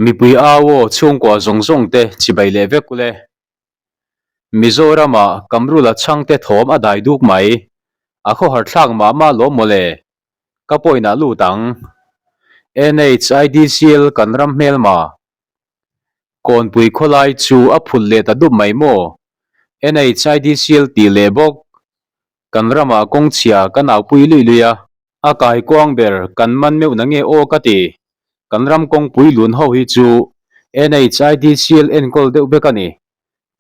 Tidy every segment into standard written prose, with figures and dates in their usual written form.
Mipui au aw chhungkua zawng zawng te chibai leh vek ule. Mizoram ah Kamrula chhangte thawm a dai duk mai. A khawhar thlak mah mah lawm mawle. Ka point ah lut ang. NHIDCL kan ram hmelma. Kawnpui khawlai chu a phut leh ta dup mai maw? NHIDCL tih leh bawk. Kan ramah kawng chhia kan aupui luih luih a. A kaikuang ber kan man meuh na nge aw ka ti. Kan ram kawngpui lun ho hi chu NHIDCL enkawl deuh vek a ni.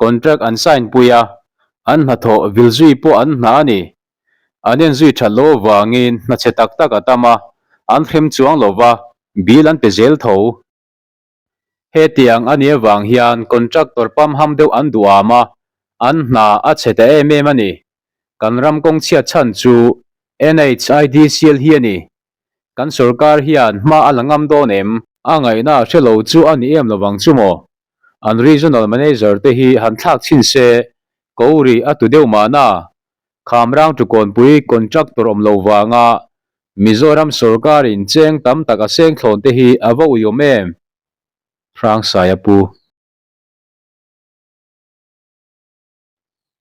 Contract an sign pui a, an hnathawh vil zui pawh an hna a ni. An enzui that loh avangin hna chhe tak tak a tam a, an hrem chuang lo va, bill an pe zel tho. Hetiang a nih avang hian contractor pamham deuh an duh am a, an hna a chhe ta em em a ni. Kan ram kawng chhiat chhan chu NHIDCL hi a ni. Kan sorkar hian hma a la ngam dawn em? A ngaihna a hre lo chu a ni em lovang chu maw? An regional manager te hi han thlak chhin se, ko ri a tu deuh mahna. Khamrang Tukawnpui contractor awm lo vanga Mizoram sorkarin cheng tam tak a seng thlawn te hi a va uiawm em? Hrangsaia Pu.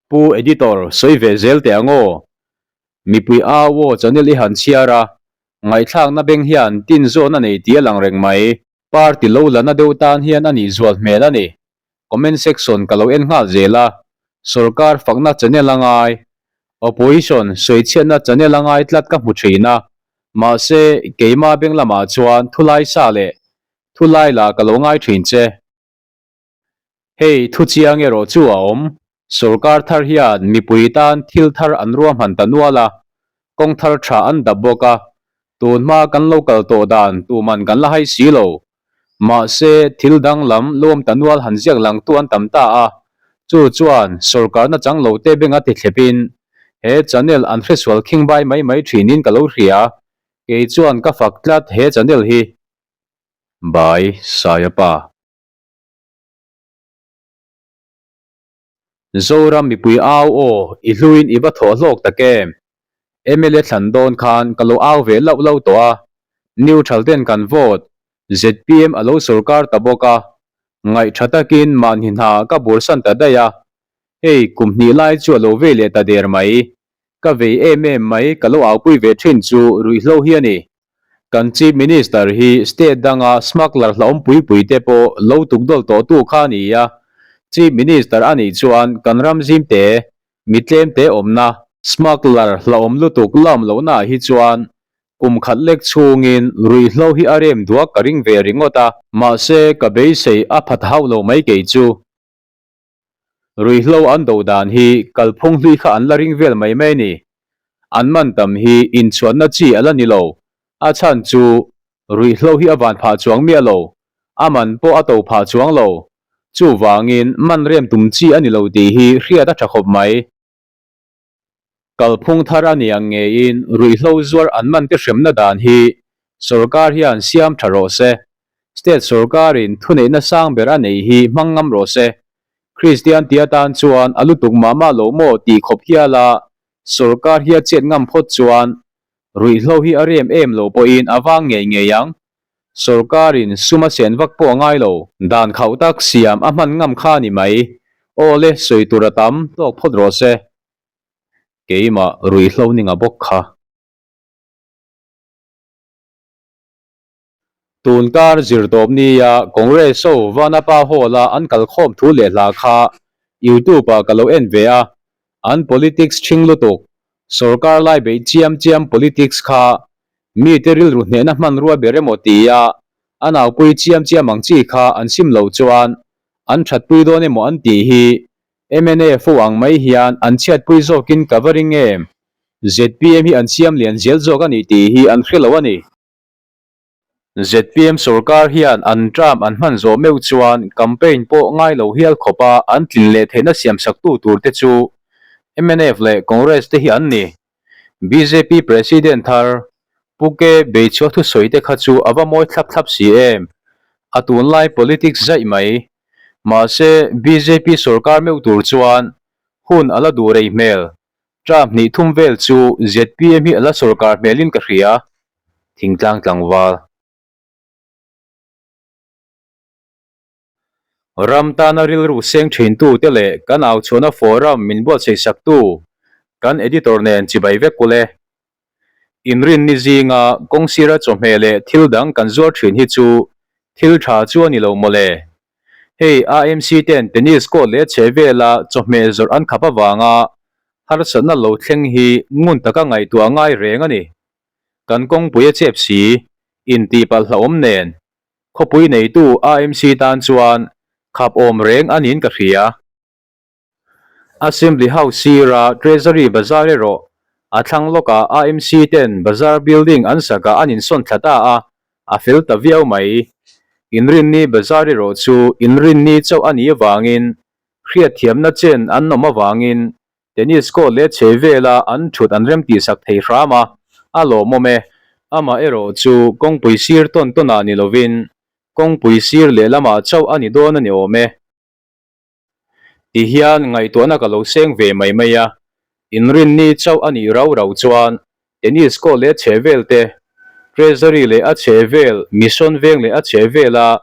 Pu Editor, sawi ve zel teh ang aw. Mipui au aw channel i han chhiar a, ngaihthlakna beng hian tin zawn a nei tih a lang reng mai. Party lo la na deuh tan hian a nih zual hmel a ni. Comment section ka lo en nghal zel a, sorkar fakna channel a ngai, opposition sawichhiatna channel a ngai tlat ka hmu thin a, mahse keima beng lamah chuan thulai sa leh thulai la ka lo ngai thin che. Hei thu chiang erawh chu a awm. Sorkar thar hian mipui tan thil thar an ruahman ta nual a, kawng thar tha an dap bawk a, tun hma kan lo kal tawh dan tuman kan la hai si lo. Mahse, thil danglam lawm ta nual han ziak langtu an tam ta a, chu chuan sorkarna chang lo te beng a ti thlepin he channel an hresual khingbai mai mai thinin ka lo hria. Kei chuan ka fak tlat he channel hi. By Sayapa. Zoram mipui au aw i hluin i va thawh hlawk tak em? Mla thlan dawn khan ka lo au ve lauh lauh tawh a, neutral ten kan vote, zpm a lo sorkar ta bawk a, ngaih tha takin mahni hna ka bursan ta daih a, hei kum hnih lai chu a lo vei leh ta der mai. Ka vei em em mai ka lo aupui ve thin chu ruihhlo hi a ni. Kan Chief Minister hi state danga smuggler hlauhawm pui pui te pawh lo tukdawl tawh tu kha a ni a, Chief Minister a nih chuan kan ram zim te, mi tlem te awmna, smuggler hlauhawm lutuk la awm lohna ah hi chuan kum khat lek chhungin ruihhlo hi a rem duak ka ring ve ringawt a. Mahse ka beisei a phat hauh lo mai kei chu. Ruihhlo an do dan hi kalphung hlui kha an la ring vel mai mai a ni. An man tam hi inchhuanna chi a la ni lo. A chhan chu ruihhlo hi a van phah chuang miah lo, a man pawh a to phah chuang lo. Chuvangin man rem tum chi a ni lo tih hi hriat a tha khawp mai. Kalphung thar a ni ang ngeiin ruihhlo zuar an man te hremna dan hi sorkar hian siam tha rawh se. State sorkarin thuneihna sang ber a neih hi hmang ngam rawh se. Kristian tia tan chuan a lutuk mah mah lo maw tih khawp hiala sorkar hi a chet ngam phawt chuan ruihhlo hi a rem em lo pawhin a vang ngei ngei ang. Sorkarin sum a sen vak pawh a ngai lo. Dan khauh tak siam a hman ngam kha a ni mai. Aw le, sawi tur a tam tawk phawt rawh se. Keimah ruihhlo ninga bawk kha. Tunkar zirtawp nia Congress ho Vanapa Hall-a an kalkhawm thu leh hla kha YouTube-ah ka lo en ve a, an politics ṭhing lutuk, sorkar lai beih chiam chiam politics kha mite rilru hnehna hmanrua ber emaw tia a naupui chiam chiam ang chi kha an sim loh chuan an ṭhatpui dawn emaw an tih hi Mnf ho ang mai hian an chhiatpui zawkin ka va ring em? Zpm hi an siam lian zel zawk a ni tih hi an hre lo a ni. Zpm sorkar hian an term an hman zawh meuh chuan campaign pawh ngai lo hial khawpa an tlin leh theihna siamsaktu tur te chu mnf leh Congress te hi an ni. Bjp President thar Pu K Beichhua thusawi te kha chu a va mawi thlap thlap si em? A tunlai politics zaih mai. Mahse bjp sorkar meuh tur chuan hun a la duh rei hmel. Term hnih thum vel chu zpm hi a la sorkar hmelin ka hria. Thingtlang tlangval. Ram tana rilru seng thintute leh kan au chhuahna forum min buatsaih saktu kan editor nen chibai vek ul e. Inrinni zinga kawngsira chawhmeh leh thil dang kan zuar thin hi chu thil tha chu a ni lo mawle. Hei AMC ten tennis court leh chhe vela chawhmeh zawrh an khap avanga harsatna lo thleng hi ngun taka ngaihtuah ngai reng a ni. Kan kawngpui a chep si, intihpalh hlauhawm nen Khawpui neitu AMC tan chuan khap awm reng a niin ka hria. Assembly House sira Treasury Bazar erawh a thlang lawkah AMC ten Bazar building an sakah an insawn thla ta a, a fel ta viau mai. Inrinni Bazar erawh chu inrinni chauh a nih avangin hriatthiamna chen an awm avangin Tennis court leh chhe vela an thut an rem tihsak thei hram a, a lawmawm e. Amah erawh chu kawngpui sir tawn tawnah ni lovin kawngpui sir lehlamah chauh a ni dawn a ni awm e. Ti hian ngaihtuahna ka lo seng ve mai mai a, inrinni chauh a nih rau rau chuan tennis court leh chhe vel te, Treasury leh a chhe vel, Mission veng leh a chhe vela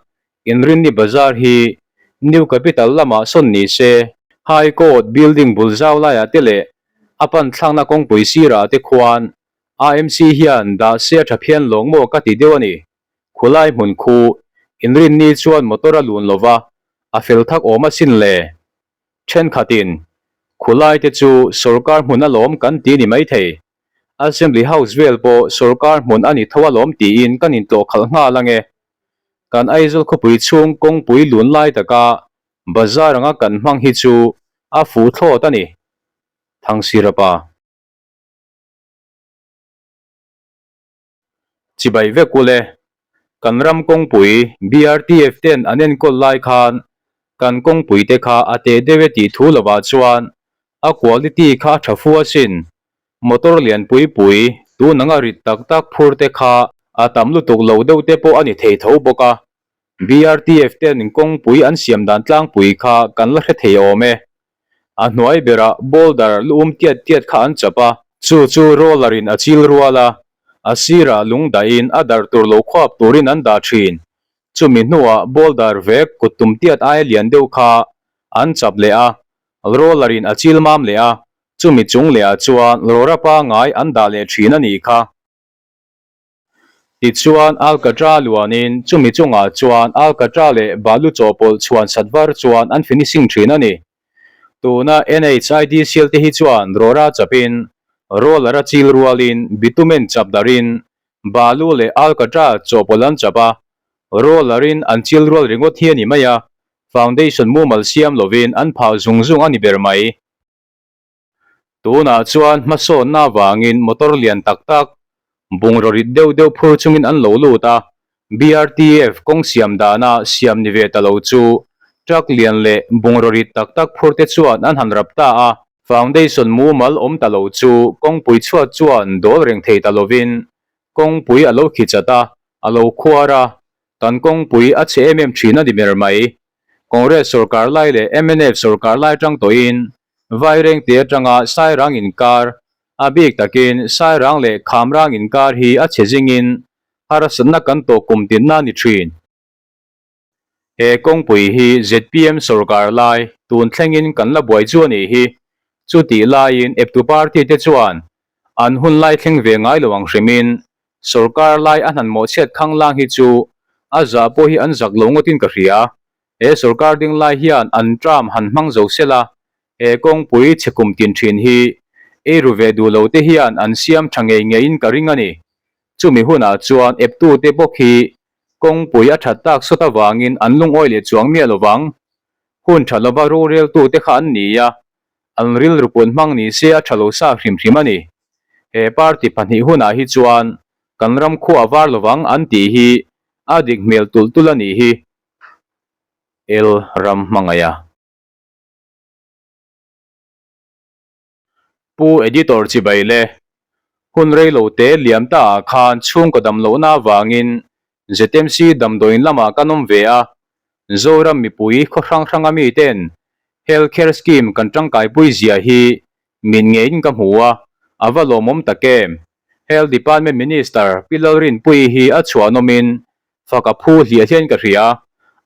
Inrinni Bazar hi New Capital lamah sawn ni se, High Court building bul zau laiah te leh a pan thlakna kawngpui sirah te khuan AMC hian dah se a tha phian lawng maw ka ti deuh a ni. Khulai hmun khu Inrinni chuan motor a lun lova a fel thak awm asin le. Thenkhatin khulai te chu sorkar hmun alawm kan ti ni maithei. Assembly House vel pawh sorkar hmun a ni tho alawm tiin kan intlawh khalh nghal ange. Kan Aizawl khawpui chhung kawngpui lun lai taka bazar anga kan hmang hi chu a fuh thlawt a ni. Thangsirapa. Chibai vek ul e. Kan ram kawngpui BRTF ten an enkawl lai khan kan kawngpui te kha a teh deuh e tih thu lovah chuan a quality kha a tha fu asin. Motor lian pui pui tun anga rit tak tak phur te kha a tam lutuk lo deuh te pawh a ni thei tho bawk a. BRTF ten kawngpui an siam dan tlangpui kha kan la hre thei awm e. A hnuai berah boulder lu um tiat tiat kha an chap a. Chu chu roller in a chil rual a, a sirah lung dahin a darh tur lo khuap turin an dah thin. Chumi hnuah boulder vek kut tum tiat aia lian deuh kha an chap leh a, roller in a chil mam leh a, chumi chung lehah chuan rawra pangai an dah leh thin a nih kha. Tichuan, Alcatra luanin chumi chungah chuan Alcatra leh balu chawhpawlh chhuan sat var chuan an finishing thin a ni. Tuna NHIDCL te hi chuan rawra chapin, roller a chil rualin, bitumen chap darin, balu leh Alcatra chawhpawlh an chap a, roller in an chil rual ringawt hi a ni mai a, foundation mumal siam lovin an phah zung zung a ni ber mai. Tunah chuan hmasawnna avangin motor lian tak tak, bungraw rit deuh deuh phur chungin an lo lut a, BRTF kawng siam dana siam ni ve ta lo chu truck lian leh bungraw rit tak tak phur te chuan an han rap ta a. Foundation mumal awm ta lo chu kawngpui chhuat chuan dawl reng thei ta lovin kawngpui a lo khi chat a, a lo khuar a, kan kawngpui a chhe em em thin a ni ber mai. Congress sorkar lai leh mnf sorkar lai atang tawhin Vairengte atanga Sairang inkar, a bik takin Sairang leh Khamrang inkar hi a chhe zingin harsatna kan tawh kum tinna a ni thin. He kawngpui hi zpm sorkar lai tun thlengin kan la buai chu a nih hi. Chutih laiin eptu party te chuan an hun lai thleng ve ngai lo ang hrimin Sorkar lai a hnan mawhchhiat khanglang hi chu a zah pawh hi an zak lo ngawtin ka hria. He sorkar ding lai hian an term han hmang zo sela, he kawngpui chhe kum tin thin hi eiru ve duh lo te hian an siam tha ngei ngeiin ka ring a ni. Chumi hunah chuan eptute bawk hi kawngpui a that tak sawt avangin an lungawi leh chuang miah lovang. Hun tha lova roreltute kha an ni a, An rilru pun hmang ni se a tha lo sa hrim hrim a ni. He party pahnih hunah hi chuan kan ram khua a var lovang an tih hi a dik hmel tulh tulh a nih hi. El ram hmangaih a. Pu Editor chibai le. Hun rei lo te liam ta ah khan chhungkaw dam lohna avangin ZMC damdawiin lamah kan awm ve a, Zoram mipui khaw hrang hranga miten Health Care Scheme kan tangkaipui zia hi min ngeiin ka hmu a, a va lawmawm tak em? Health Department Minister Pi Lalrinpuii hi a chhuanawmin fak a phu hliah hliain ka hria.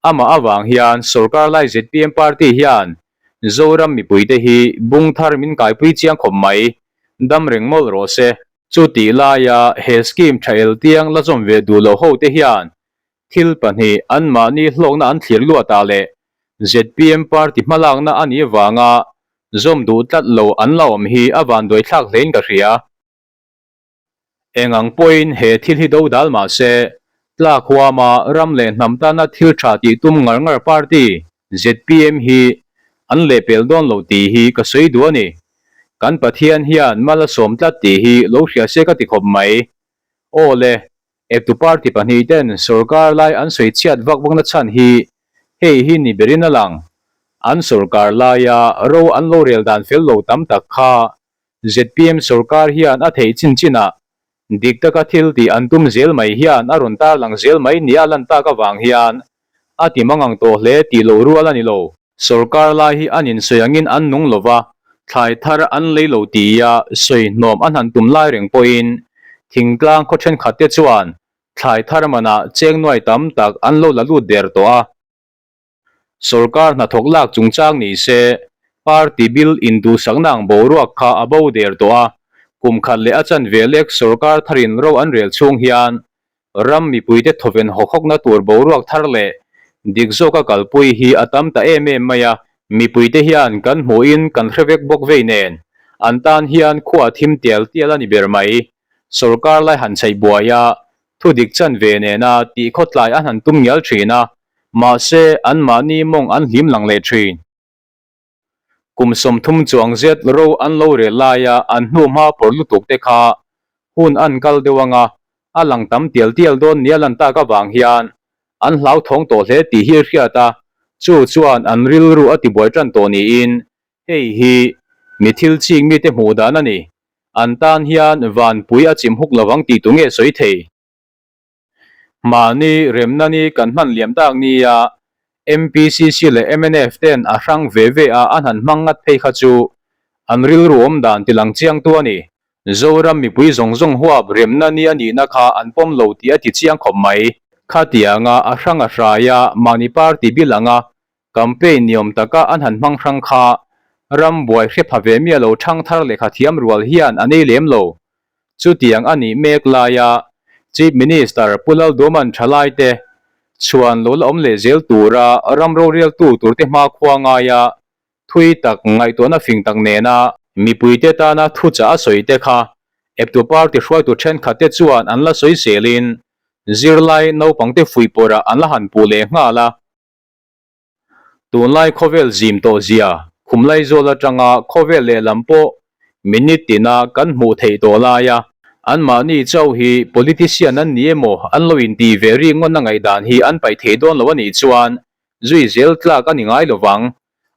Amah avang hian sorkar lai zpm party hian Zoram mipuite hi bung thar min kaipui chiang khawp mai, dam reng mawlh rawh se. Chutih laia he scheme tha el tiang la zawm ve duh loh ho te hian thil pahnih anmahni hlawkna an thlir luatah leh zpm party hmalakna a nih avanga zawm duh tlat lo an la awm hi a vanduaithlak hlein ka hria. Eng ang pawhin he thil hi do dal mah se, tlak huama ram leh hnam tana thil tha tih tum ngar ngar party zpm hi an lehpel dawn lo tih hi ka sawi duh a ni. Kan Pathian hian mal a sawm tlat tih hi lo hria se ka ti khawp mai. Aw le, eptu party pahnih ten sorkar lai an sawi chhiat vak vakna chhan hi hei hi ni berin a lang. An sorkar laia ro an lo rel dan fel lo tam tak kha Zpm sorkar hian a theih chin chinah dik taka thil tih an tum zel mai hian a rawn tarlang zel mai nia lan tak avang hian a ti mangang tawh hle tih loh rual a ni lo. Sorkar lai hi an insawi angin an nung lo va, thlai thar an lei lo tia sawi hnawm an han tum lai reng pawhin thingtlang khaw thenkhat te chuan thlai thar manah cheng nuai tam tak an lo la lut der tawh a. Sorkar hnathawk lak chungchang ni se, party bill induhsakna ang boruak kha a bo der tawh a, kum khat leh a chanve lek sorkar tharin ro an rel chhung hian ram mipuite thawven hawkhawkna tur boruak thar leh dik zawka kalpui hi a tam ta em em mai a, mipuite hian kan hmuhin kan hre vek bawk vei nen an tan hian khua thim tial tial a ni ber mai. Sorkar lai han chheih buai a, thu dik chanve nena tih khawtlai an han tum ngial thin a, mahse anmahni mawng an hlim lang leh thin. Kum 30 chuang zet ro an lo rel laia an hnu hma pawr lutuk te kha hun an kal deuh anga a lang tam tial tial dawn nia lan tak avang hian an hlauthawng tawh hle tih hi a hriat a, chu chuan an rilru a tibuai tan tawh niin hei hi mi thil chik mite hmuh dan a ni. An tan hian vanpui a chim huk lovang tih tu nge sawi thei? Mahni remna ni kan hman liam tak nia MPCC leh mnf ten a hrang ve ve a an han hmang ngat phei kha chu an rilru awm dan ti lang chiang tu a ni. Zoram mipui zawng zawng huap remna ni a nihna kha an pawm lo tih a ti chiang khawp mai. Khatianga a hrang a hraia mahni party bil anga campaign niawm taka an han hmang hrang kha ram buai hre pha ve miah lo thangthar lehkha thiam rual hian a nei lem lo. Chutiang a nih mek laia Chief Minister Pu Lalduaman thalaite chhuan lo la awm leh zel tura ram roreltu turte hmakhua ngaia thui tak ngaihtuahna fing tak nena mipuite tana thuchah a sawi te kha eptu party hruaitu thenkhatte chuan an la sawi selin zirlai naupangte fuihpawrah an la han puh leh nghal a. Tunlai khawvel zim tawh zia Khumlaizawl atanga khawvel lehlam pawh minute tina kan hmuh theih tawh lai a, anmahni chauh hi politician an ni emaw an lo intih ve rik ngawtna ngaihdan hi an paih thei dawn lo a nih chuan zui zel tlak a ni ngai lovang.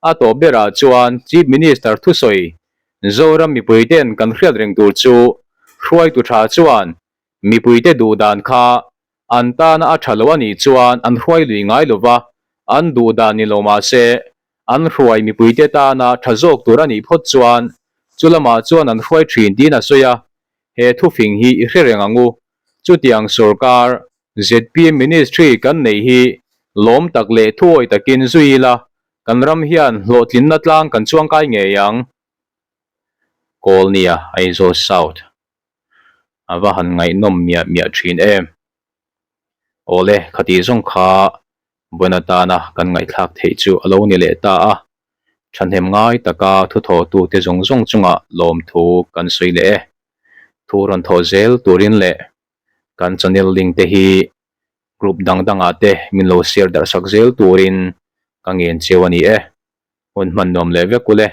A tawp berah chuan Chief Minister thusawi Zoram mipuiten kan hriat reng tur chu hruaitu tha chuan mipuite duhdan kha An tana a tha lo a nih chuan an hruai lui ngai lo va, an duh dan ni lo mah se, an hruai mipuite tana tha zawk tur a nih phawt chuan chu lamah chuan an hruai thin tiin a sawi a, he thufing hi i hre reng ang u. Chutiang sorkar, zpm ministry kan neih hi lawm tak leh thuawi takin zui ila, kan ram hian hlawhtlinna tlang kan chuangkai ngei ang. Kawlnia, Aizawl South. A va han ngaihnawm miah miah thin em. Awle, khati zawng kha vawn atana kan ngaihthlak theih chu a lo ni leh ta a. Thahnem ngai taka thuthawhtute zawng zawng chungah lawmthu kan sawi leh e. Thu rawn thawh zel turin leh kan channel link te hi group dang dangah te min lo share darh sak zel turin ka ngen cheu a ni e. Hun hman nuam leh vek ule.